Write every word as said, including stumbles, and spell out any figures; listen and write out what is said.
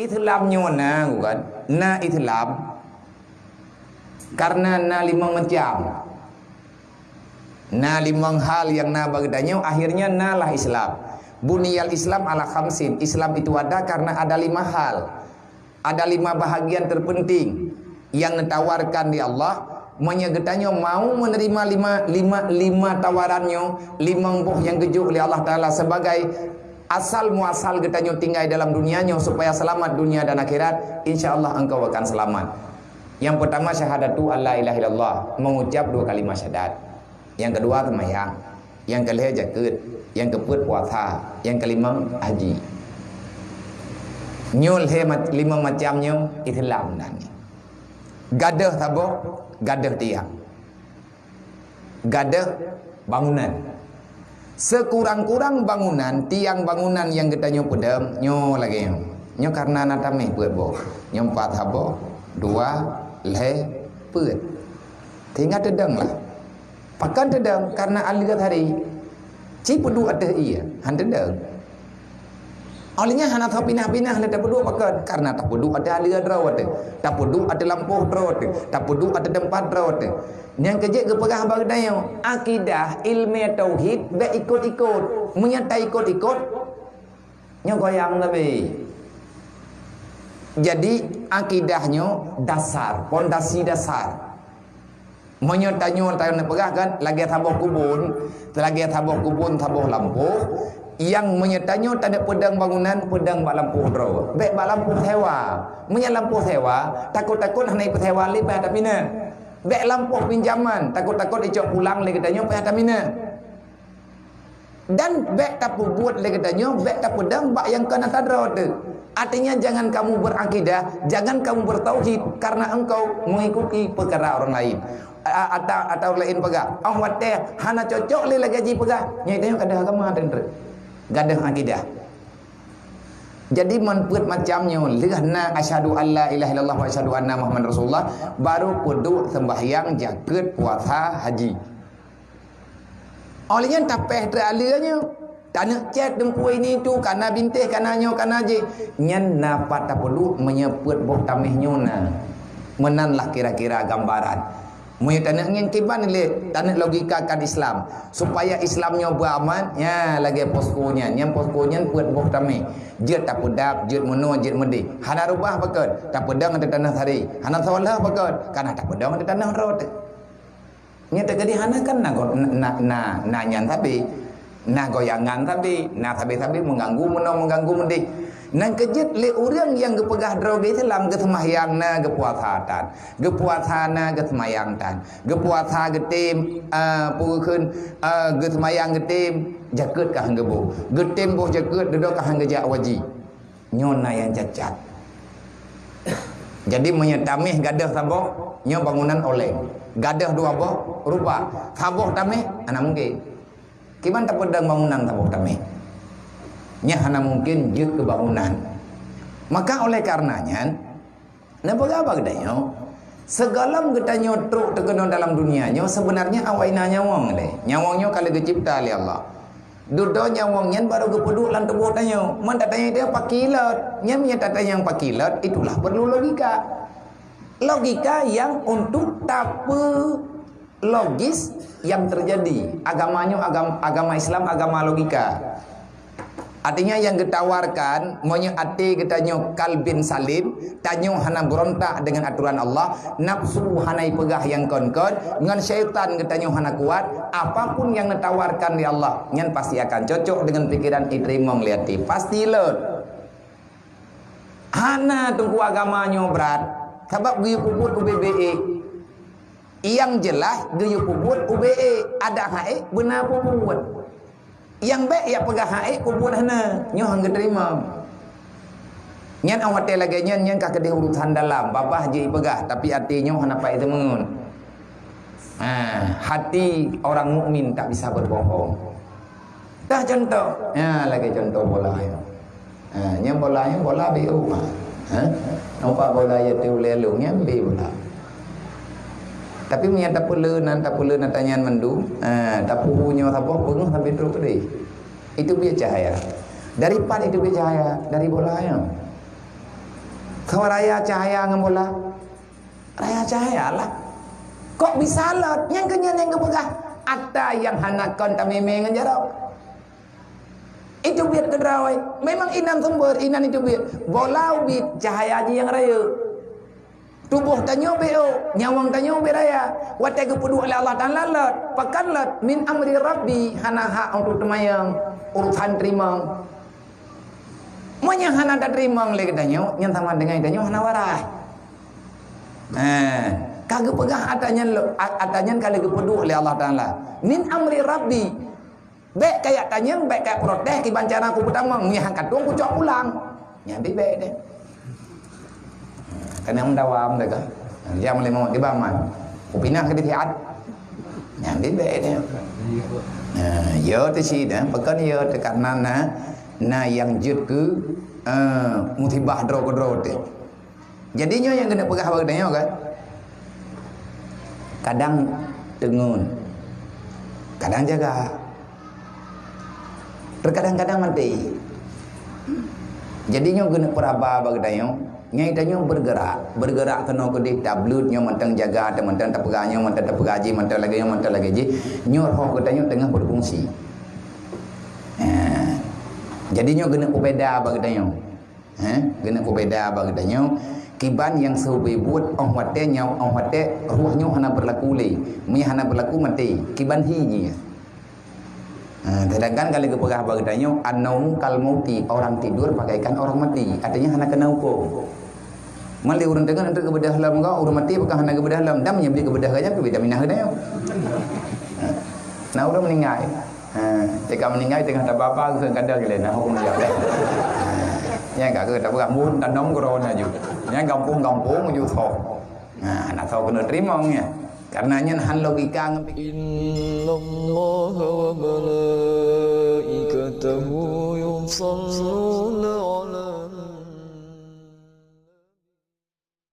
Islam nyoe na, bukan? Na Islam karena na limong macam. Na limong hal nyang na bak geutanyoe, akhirnya nalah Islam. Buniyal Islam ala khamsin. Islam itu ada karena ada lima hal. Ada lima bahagian terpenting yang ditawarkan di Allah. Meunyoe geutanyoe mau menerima lima, lima, lima tawaran nyoe, limong boh nyang geujok lé Allah Taala sebagai asal muasal geutanyoe tinggai dalam dunia nyoe supaya selamat dunia dan akhirat, insya Allah engkau akan selamat. Yang pertama, syahadatu alla ilaha illallah, mengucap dua kalimat syahadat. Yang kedua, semayang. Yang kelhée, jakeuet. Yang keupeuet, puasa. Yang kelimong, haji. Nyoe lhée ma-, limong macam nyoe Islam nan. Gadôh saboh, gadôh tiang. Gadôh bangunan. Sekurang-kurang bangunan, tiang bangunan nyang geutanyoe peudong, nyoe lagée nyoe. Nyoe karena na tameh peuet boh. Nyoe empat saboh, dua, lhée, peuet. Sehingga teudong lah. Pakon teudong? Karena aleuh hari. Ci peuduek ateueh ié, han teudong. Óh lheueh nyan hana soe pinah-pinah lé tapeuduek, pakon? Karena tapeuduek ateueh aleuh droe teuh, tapeuduek ateueh lampôh droe teuh, tapeuduek ateueh teumpat droe teuh. Nyang keujeuet geupeugah bak geutanyoe, akidah, ilmu tauhid, bék ikot-ikot. Meunyoe taikot-ikot, nyoe goyang sabe. Jadi, akidah nyoe dasar, pondasi dasar. Meunyoe tanyoe, tanyoe peugah kan, lagée saboh kubon, lagée saboh kubon, saboh lampôh, nyang meunyoe tanyoe taneuk peudong bangunan, peudong bak lampôh droe. Bék bak lampôh sewa. Meunyoe lampôh sewa, takot-takot hana ipeusewa lé, payah tapineuk. Bék lampôh pinjaman, takot-takot icok pulang lé geutanyoe, payah tapineuk. Dan bék tapeubuet lé geutanyoe, bék tapeudong bak nyang kon ata droe teuh. Artinya, jangan kamu berakidah, jangan kamu bertauhid karena engkau mengikuti peukara orang lain. A-, ata-, atau laén peugah, óh watée hana cocok lé lagée jipeugah, nyan tanyoe gadôh agama teuntreuk. Gadôh akidah. Jadi, meunpeuet macam nyoe, lheueh na asyhadu alla ilaha illallah wa asyhadu anna Muhammadar Rasulullah, baru peuduek sembahyang, jakeuet, puasa, haji. Óh lheueh nyan tapéh treuk aleuh nyoe. Taneuk cét teungku ini tu, kana bintéh, kana nyoe, kana jéh. Nyan na pat tapeuduek meunyoe peuet boh tameh nyoe na. Meunan lah kira-kira gambaran. Meunyoe taneuk ngieng kiban lé, taneuk logikakan Islam. Supaya Islam nyoe beuaman, nya lagée posko nyan. Nyan posko nyan peuet boh tameh. Jeuet tapeudap, jeuet meunoe, jeuet meudeh. Hana rubah pakon, tapeudong ateueh tanoh sari. Hana solah pakon, kana tapeudong ateueh tanoh droe teuh. Nyan teukeudi hana kan na go-, na, na, na, na nyan sabe. Na goyangan sabe, na sabe-sabe meuganggu meunoe, meuganggu meudeh. Nyang keujeuet lé ureuëng nyang geupeugah droe geuh Islam, geuseumayang na geupuasa tan. Geupuasa na geuseumayang tan. Geupuasa geutem, ah, peue kheun, ah, geuseumayang geutem, jakeuet ka han geuboh. Geutem boh jakeuet, dudoe ka han geujak wajéb. Nyoe na nyang cacat. Jadi, meunyoe tameh gadôh saboh, nyoe bangunan oleng. Gadôh dua boh, rubah. Saboh tameh, hana mungken. Kiban tapeudong bangunan saboh tameh? Nyan hana mungken jeuet keu bangunan. Maka oleh karena nyan, neupeugah bak geutanyoe, sigohlom geutanyoe trok teukeunong dalam dunia nyoe, sebenarnya awai na nyawöng lé. Nyawöng nyoe ka lheueh geucipta lé Allah. Dudoe nyawöng nyan barô geupeuduek lam tuboh tanyoe. Man tatanyong dia pakilot. Nyan meunyoe tatanyong pakilot, itulah perlu logika. Logika yang untuk tape logis yang terjadi. Agama nyoe agam-, agama Islam, agama logika. Artinya, yang geunawarkan, meunyoe até geutanyoe kalbin salim, tanyoe hana beurontak deungon atoran Allah, nafsu hana ipeugah nyang kon-kon, ngon syaitan geutanyoe hana kuat, apapun yang ditawarkan di Allah, nyan pasti akan cocok deungon pikiran iteurimong lé até. Pasti lôn. Hana teungku agama nyoe brat, sabab geuyue peubuet ubé-bé ék. Nyang jeulaih geuyue peubuet ubé ék, adak han ék beuna peubuet. Nyang bék jak peugah han ék peubuet hana, nyoe han geuteurimong. Nyan óh watée lagée nyan, nyan ka keudeh urusan dalam, babah jeuet ipeugah, tapi até nyoe hana pai teumeungon. Ha, hati orang mukmin tak bisa berbohong. Dah contoh. Ha, lagée contoh bola nyoe. Ha, nyang bola nyoe bola B O. Ha? Nampak bola ya tu lelu nyan B bola. Tapi meunyo tapeuleunan, tapeuleunan tanyan mandum, ha, tapuhu nyoe saboh peungeuh sampai trok keudeh. Itu biar cahaya. Dari pat itu biar cahaya, dari bola nyoe. Soe raya cahya ngon bola? Raya cahya lah. Kok bisa lot? Nyang keunyan nyang geupeugah, ata nyang hana kon tamé-mé ngon jaroe. Itu biet keudroe. Memang inan sumber, inan itu biet. Bola ubit, cahya jih nyang rayeuk. Tuboh tanyoe bék ôk, nyawöng tanyoe bék raya. Watée geupeuduek lé Allah Taala lot, pakon lot, min amri Rabbi, hana hak untuk teumayang, urusan teurimong. Meunyoe hana tateurimong lé geutanyoe, nyan sama deungon tanyoe hana waras. Eh, ka geupeugah ata nyan lo-, a-, ata nyan ka lheueh geupeuduek lé Allah Taala. Min amri Rabbi. Bék kajak tanyong, bék kajak protes, kiban cara kupeutamong, meunyoe han ka tueng kucok pulang. Nyan bibék deh. Kana meudawa meudaga. Dia mulai mamak kiban man. Kupinah ke disiat. Nyan bibék deh. Nah, ya tu si dah, bukan ya tu karena na, na yang jeuet keu, eh, musibah droe keudroe tu. Jadi nyoe nyang keuneuk peugah bak geutanyoe kan? Kadang teungeut, kadang jaga, terkadang-kadang maté. Jadi nyoe keuneuk peuraba bak geutanyoe, ngai tanyoe bergerak, bergerak keunoe keudeh, tableut nyoe mantong jaga, mantong tapeugah nyoe, mantong tapeugah jih, mantong lagée nyoe, mantong lagée jih. Nyoe roh geutanyoe teungoh berfungsi. Ha. Jadi nyoe keuneuk peubeda bak geutanyoe. Heh, keuneuk peubeda bak geutanyoe, kiban nyang seubé buet óh watée nyoe, óh watée ruh nyoe hana beurlaku lé. Meunyoe hana beurlaku maté, kiban hi jih. Ha, sedangkan ka lheueh geupeugah bak geutanyoe, "An-naumu kal mauti," orang tidur bagaikan orang mati. Artinya hana kena huköm. Meuli ureuëng teungeut untuk geubeudôh lom, ureuëng maté bukan hana geubeudôh lom, dan meunyoe bri geubeudôh gajah, keubiet minah geutanyoe. Nah, ureuëng meuninggai. Ha, teuka meuninggai teungoh tababa geuseueng kada geuléh na huköm dia. Nyang ka keu tapeugah mun tanom keudroe na ju. Nyang gampông-gampông ju tho. Ha, na tho keuneuk teurimong nyan. Karena nyan han logika ngon pik- Innallaha wa malaikatahu yusalluna